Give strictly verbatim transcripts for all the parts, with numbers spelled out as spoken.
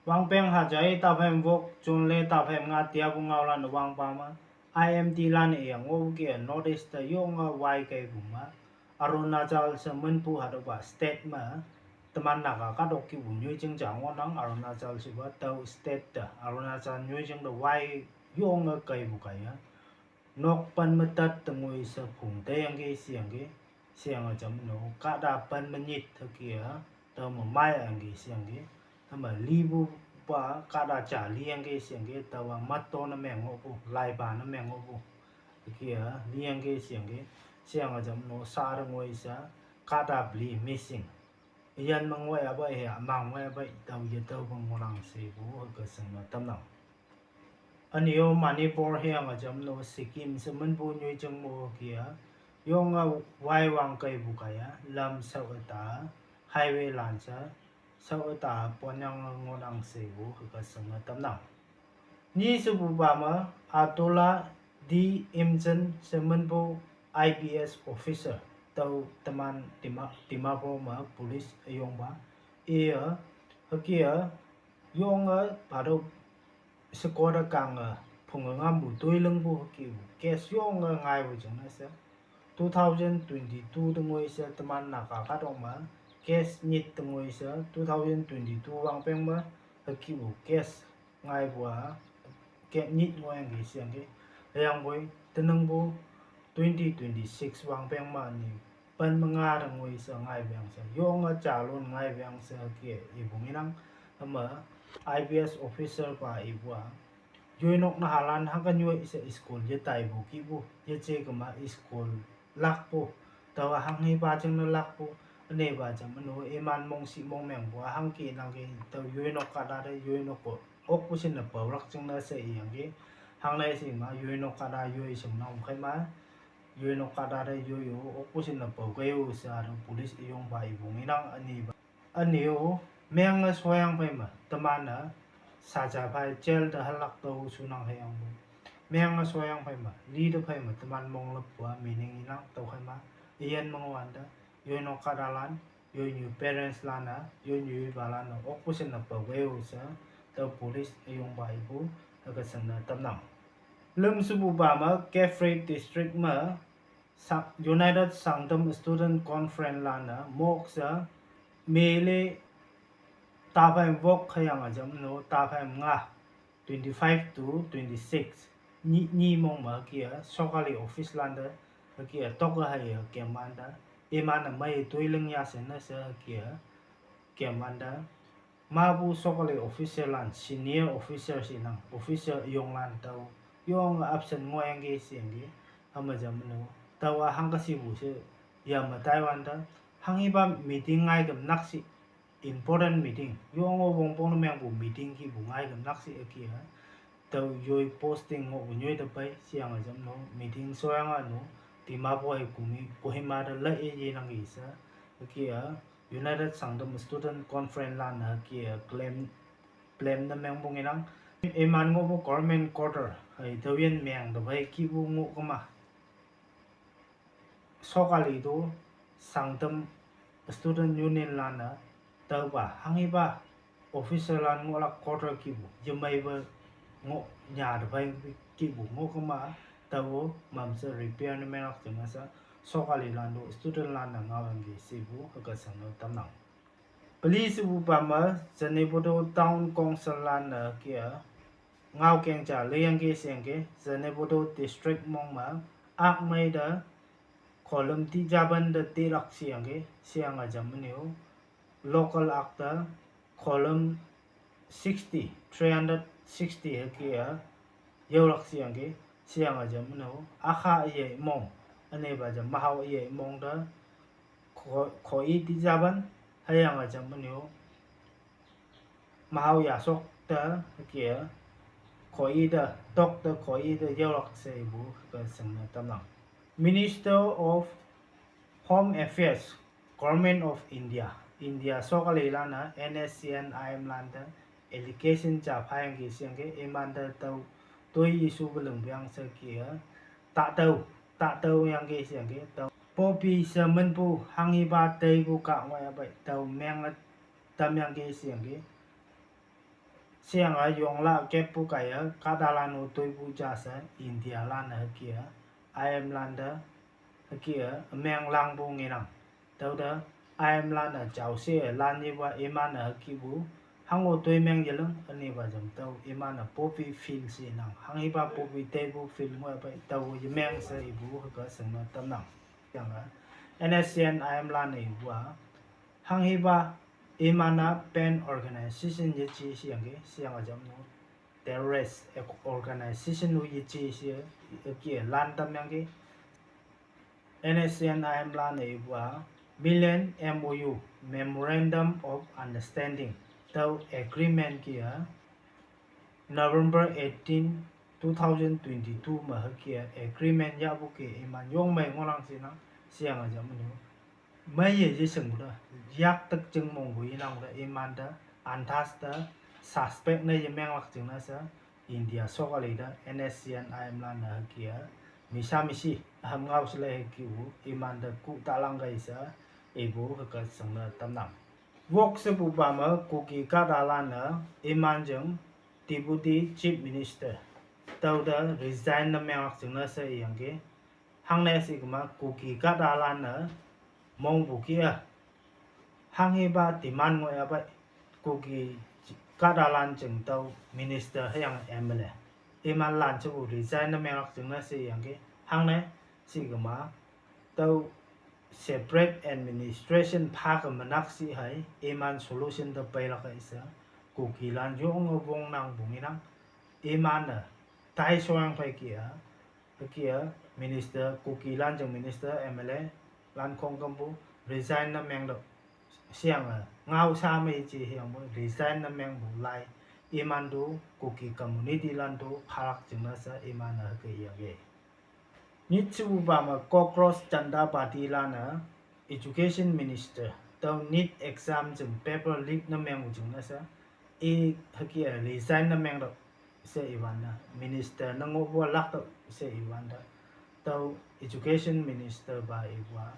Wangpeng haja-i taphei wok June le taphei nga tiapu ngaolan wangpa me, I M D lan e yang ngohpu ki-a North East te yonge wai keipu me, Arunachal she minpu hatüopa state me, teman Naga kahtok kihpu nyoijing ja ngohnang Arunachal shepa tüo state te, Arunachal nyoijing te wai yonge keipu kaiye. Nok pen me tat te ngoi she phung teyangki sheyangki, sheyange jam no, kahta pen me nyit hüke-a, tüo me maiyangki sheyangki, hüme lipu pa kahta ja liyangki sheyangki, taowa matto ne meng ngohpu, laipa ne meng ngohpu, hüke-a liyangki sheyangki, sheyange jam no, sa te ngoi she, kahta peli missing. Üyin me ngoi apei he, ümang ngoi apei, tao yetüope ngohnang shepu hüke shingne tamnang. Üne-o Manipur hüyange jam no Sikkim she minpu nyoijing mo hüke-a, yonge wai wang keipu kaiye, lam shao üta, highway lan she, shao üta ponyange ngohnang shepu hüke shingne tamnang. Nyi shepupa me, Atola D Imchen she minpu I P S officer, tüo teman Dima, Dimapur me police üyongpa, iye, hüke-a, yonge, hatüo sheko te kange, phunge ngampu toi lingpu hükepu case yonge ngaipu jingne she, two thousand twenty-two te ngoi she teman Naga kahtok me, case nyit te ngoi she two thousand twenty-two wangpeng me, hükepu case ngaipu-a, case nyit ngohyangki sheyangki, hüyangpoi, teningpu twenty twenty-six wangpeng me ni, pen me nga te ngoi she ngaipeang she, yonge jalon ngaipeang she hüke ipu ngenang, hüme, I P S officer pa ipu-a, yoinok nahalan hangke nyoi she school yetaipu kihpu, yeje kema school lakpu, taowa hanghipa jingne lakpu, ünepa jam no, iman mongshih mongmengpu-a hangke nangke tao yoinok kahta te yoinok-o, okpu shinne paolak jingne she iyangki, hangne she ma, yoinok kahta yoi shingnang kheima, yoinok kahta te yoi-o, okpu shinne pao kei-o she hatüo police üyongpa ipu ngenang ünepa. Üne-o, menge shoyang phei me, teman-e, saja phei jail te halak tao shunang hüyangpoi. Menge shoyang phei me, li te phei me, teman mongleppu-a meaning inang tüokhei ma, üyin me ngohwante, yoinok kahtalan, yoinyu parents lan-e, yoinyu yoipalan-e, okpu shinne pao kei-o she, tüo police üyongpa ipu, hüke shingne tamnang. Lüm shepupa me, Kiphire District me, Sa-, United Sangtam Student Conference lan-e, mok she, mele, taphei wok hüyange jam no, taphei nga, twenty-five to twenty-six, nyi, nyi mong me hüke-a, sokali office lante, hüke-a, tok-e haiye kemwante, iman-e mei toi ling ya she ne she hüke-a, kemwante, mapu sokali officer lan, senior officer shinang, officer üyonglan tao, yonge absent ngohyangki sheyangki, hüme jam no, taowa hangke shipu she, yame taiwante, hanghipa meeting ngai kemnak shi, important meeting, yonge wongpong ne mengpu meeting kihpu ngai kemnak shi hüke-a, tao yoi posting ngohpu nyoi te pei, sheyange jam no, meeting shoyange no, Dimapur hei kumi, Kohima te lai-e yenangki she, hüke-a, United Sangtam Student Conference lan-e hüke-a, claim, claim ne mengpu ngenang. Iman ngohpu government quarter, hei, tüoyin meng te phei kihpu ngoh kema. Sokali to, Sangtam Student Union lan-e, taopa, hanghipa, officer lan ngohlak quarter kihpu, yemeipe ngoh nya te phei kihpu ngoh kema, tao mamshe repair ne menglak jingne she, sokali lan to student lan-e ngaoyangki shepu hüke shingne tamnang. Peli shepupa me, Zunheboto Town Council lan-e hüke-a, ngaokeng ja leyangki sheyangki, Zunheboto District mong me, akmei te, kholüm tih japan te tilak sheyangki, sheyange jam no, local ak te, kholüm sixty, three hundred sixty hüke-a, yaolak sheyangki, sheyange jam no, akha üyei mong, ünepa jam mahao üyei mong te, kho, kho-i tih japan, hüyange jam no, mahao yasok te, hüke-a, kho-i te, tok te kho-i te yaolak shepu, hüke shingne tamnang. Minister of Home Affairs, Government of India, India sokali lan-e N S C N I M lan te allegation ja phayangki sheyangki, imante tüo toi issue pe lingpeang she hüke-a, tahtüo, tahtüo yangki sheyangki, tüo poppy she minpu hanghipa teipu kah ngoi apei tüo menge tamyangki sheyangki. Sheyange yongla keppu kaiye kahtalan-o toipu ja she Indialan-e hüke-a, I M lan te hüke-a ümeng langpu ngenang. Tüote I M lan-e jaoshe lan yepa iman-e hükepu, hango toimeng yeling ünepa jam tüo iman-e poppy field she nang. Hanghipa poppy teipu field ngoi pei tao yemeng she ipu hüke shingne tamnang. Yange N S C N I M lan-e ipu-a, hanghipa iman-a pan organization yeje sheyangki, sheyange jam no terrorist organization-o yeje she, hüke lan tamyangki. N S C N I M lan-e ipu-a Million M O U, Memorandum of Understanding, tüo agreement ke-a November eighteen, two thousand twenty-two me hüke-a agreement yahpu ke iman yongmei ngohnang shenang, sheyange jam no meiye yeshingpu te, yaktek jing mongpu yenangpu te imante, antas te, suspect ne yemenglak jingne she, India sokali te N S C N I M lan-e hüke-a, misa misi, ham ngao she lei hüke-o, imante ku talangkei she, ipu hüke shingne tamnang. Wok shepupa me Kuki kahtalan-e, iman jing Deputy Chief Minister, tüote resign ne menglak jingne she iyangki. Hangne shikema Kuki kahtalan-e mongpu kih-a, hanghipa demand ngoh-a pei, Kuki kahtalan jing tüo minister hüyange M L A, iman lan shepu resign ne menglak jingne she iyangki. Hangne shikema tüo separate administration phake menak shi hei iman solution te peilak kei she, Kukilan yonge wongnangpu ngenang. Iman-e tai shoyang phei kih-a, hüke-a minister, Kukilan jing minister, M L A lan khongkümpu resign ne mengtüoh, sheyange ngao sha mei je hüyangpoi resign ne mengpu lai, iman tu Kuki community lan tu phalak jingne she iman-e hüke iyangki. Nyit shepupa me Cockroach Janta Party lan-e education minister, tüo NEET exam jing paper leak ne mengpu jingne she, i hüke-a resign ne mengtüoh she iwante, minister ne ngohpu-a laktüoh she iwante, tüo education minister pa ipu-a,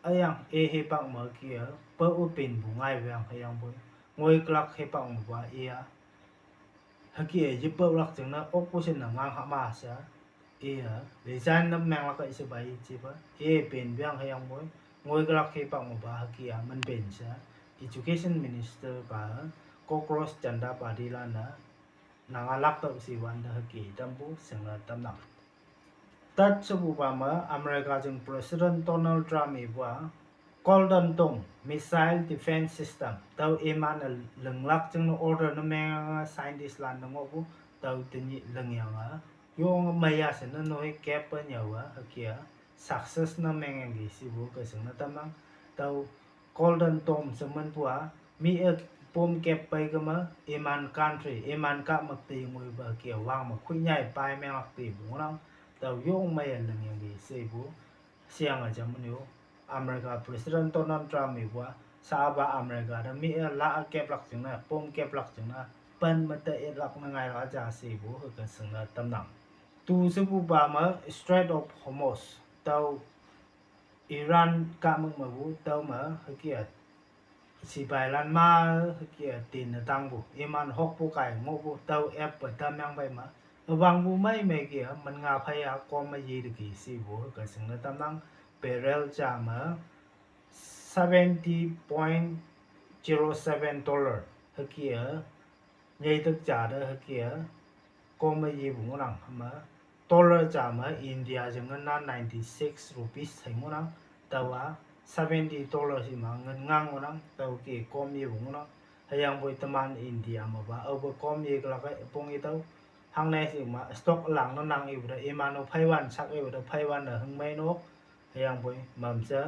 üyang i hipak me ke-a, pao-o penpu ngaiwang hüyangpoi, ngoikülak hipak mepu-a i-a hüke-a yepaolak jingne opposition ne ngang hama she, i-a resign ne menglak kei shepa i jepa, i penpang hüyangpoi, ngoikülak hipak mepu-a hüke-a minpen she, education minister pa, Cockroach Janta Party lan-e, nanga laktüoh she iwante hüke tampu shingne tamnang. Tat shepupa me America jing President Donald Trump ipu-a Golden Dome missile defense system tüo iman-e linglak jingne order ne menge scientist lan ne ngohpu, tüo tenyih lingyange, yonge meiya she ne noi kep pe nyüowe hüke-a success ne mengyangki shepu ke shingne tamnang. Tüo Golden Dome she minpu-a, mi-e bomb kep pei keme, iman country, iman kahmük te ngoipa ke wang me khoinyai pai menglak tepu ngohnang, tüo yong meiye lingyangki shepu, sheyange jam no, America President Donald Trump ipu-a, shapa America te mi-e la keplak jingne, bomb keplak jingne, pen me te itlak ne ngailak ja shepu hüke shingne tamnang. Tu shepupa me Strait of Hormuz, tüo Iran kahmük mepu tüo me hüke-a, sipailan ma hüke-a tinne tangpu, iman hokpu kai ngohpu tüo app pe tamyang pei me, üwangpu mei mei ke-a, minnga phei-a kom me yeteki shepu hüke shingne tamnang. Barrel ja me seventy point zero seven dollar hüke-a, nyeitek ja te hüke-a, kom me yepu ngohnang. Hüme dollar ja me India jing ngin-a ninety-six rupees hei ngohnang. Taowa seventy dollar shima ngin ngang ngohnang, tüoke kom yepu ngohnang. Hüyangpoi teman India mepa aope kom yekelak-e pong yetüoh. Hangne shima stock lang ne nang ipu te iman-o pheiwan sak ipu te pheiwan-e hüngmei nok. Hüyangpoi mamshe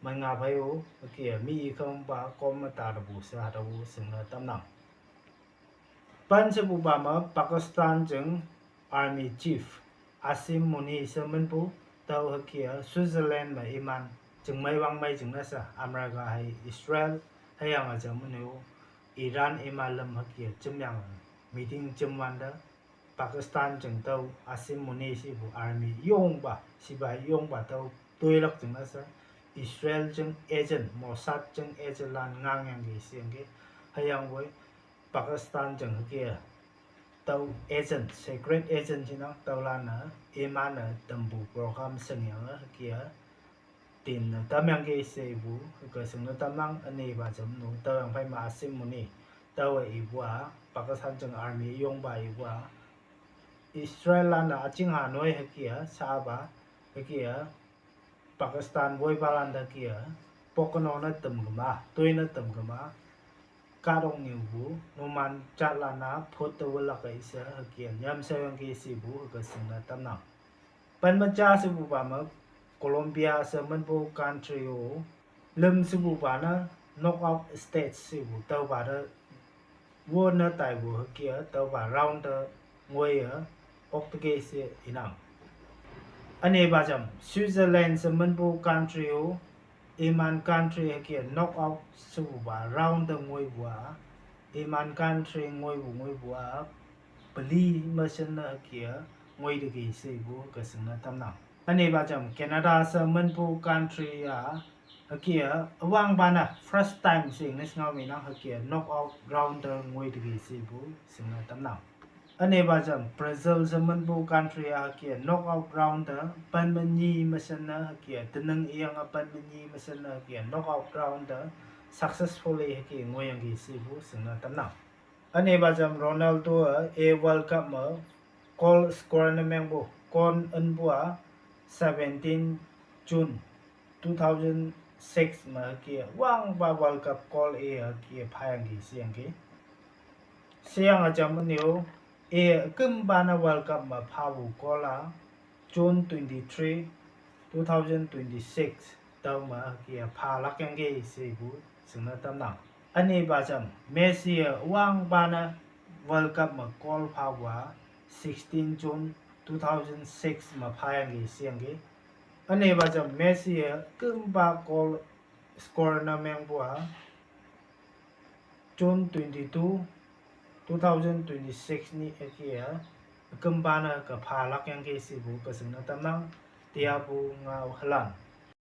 minnga phei-o hüke-a mi-i khümpa kom me tatepu she hatüopu shingne tamnang. Pen shepupa me Pakistan jing Army Chief Asim Munir she minpu, tüo hüke-a Switzerland me iman chingmei wangmei jingne she America hei Israel, hüyange jam no, Iran iman lam hüke-a jemyange meeting jemwante, Pakistan jing tüo Asim Munir shepu army yongpa, sipai yongpa tüo toilak jingne she, Israel jing agent, Mossad jing agent lan ngangyangki sheyangki, hüyangpoi Pakistan jing hüke-a tüo agent, secret agent shinang tüolan-e iman-e tampu program shingyang-e hüke-a tinne tamyangki shepu hüke shingne tamnang. Ünepa jam nu tüoyang phei me Asim Munir, taowe ipu-a Pakistan jing army yongpa ipu-a Israel lan-e üchingha noi hüke-a shapa, hüke-a Pakistan woipalan te hüke-a pokno ne tam kema, toine tam kema, kahtoknyupu numan jatlan-a phot te wünlak-e she hüke-a nyam sheyangki shepu hüke shingne tamnang. Pen me ja shepupa me Colombia she minpu country-o lüm shepupa ne knockout stage shepu tüopa te wone taipu hüke-a tüopa round te ngoiye okteki she inang. Ünepa jam Switzerland she minpu country-o iman country hüke-a knockout shepupa round te ngoipu-a, iman country ngoipu ngoipu-a peli me shinne hüke-a ngoiteki shepu hüke shingne tamnang. Ünepa jam Canada she minpu country-a hüke-a üwangpa ne first time she English ngao me nang hüke-a knockout round te ngoiteki shepu shingne tamnang. Ünepa jam Brazil she minpu country-a hüke-a knockout round te pen me nyi me shinne hüke-a tening iyange pen me nyi me shinne hüke-a knockout round te successfully hüke ngoiyangki shepu shingne tamnang. Ünepa jam Ronaldo-e World Cup me goal score ne mengpu kon ünpu-a seventeen June two thousand six me hüke-a wangpa World Cup goal i hüke-a phayangki sheyangki. Sheyange jam ünyo i kümpa ne World Cup me phapu goal-a June twenty-three, two thousand twenty-six tüo me hüke-a phalakyangki shepu shingne tamnang. Ünepa jam Messi-e wangpa ne World Cup me goal phapu-a sixteen June two thousand six me phayangki sheyangki. Ünepa jam Messi-e kümpa goal score ne mengpu-a June twenty-two, two thousand twenty-six nyih hüke-a kümpa ne ke phalakyangki shepu ke shingne tamnang. Tiapu ngao hülan.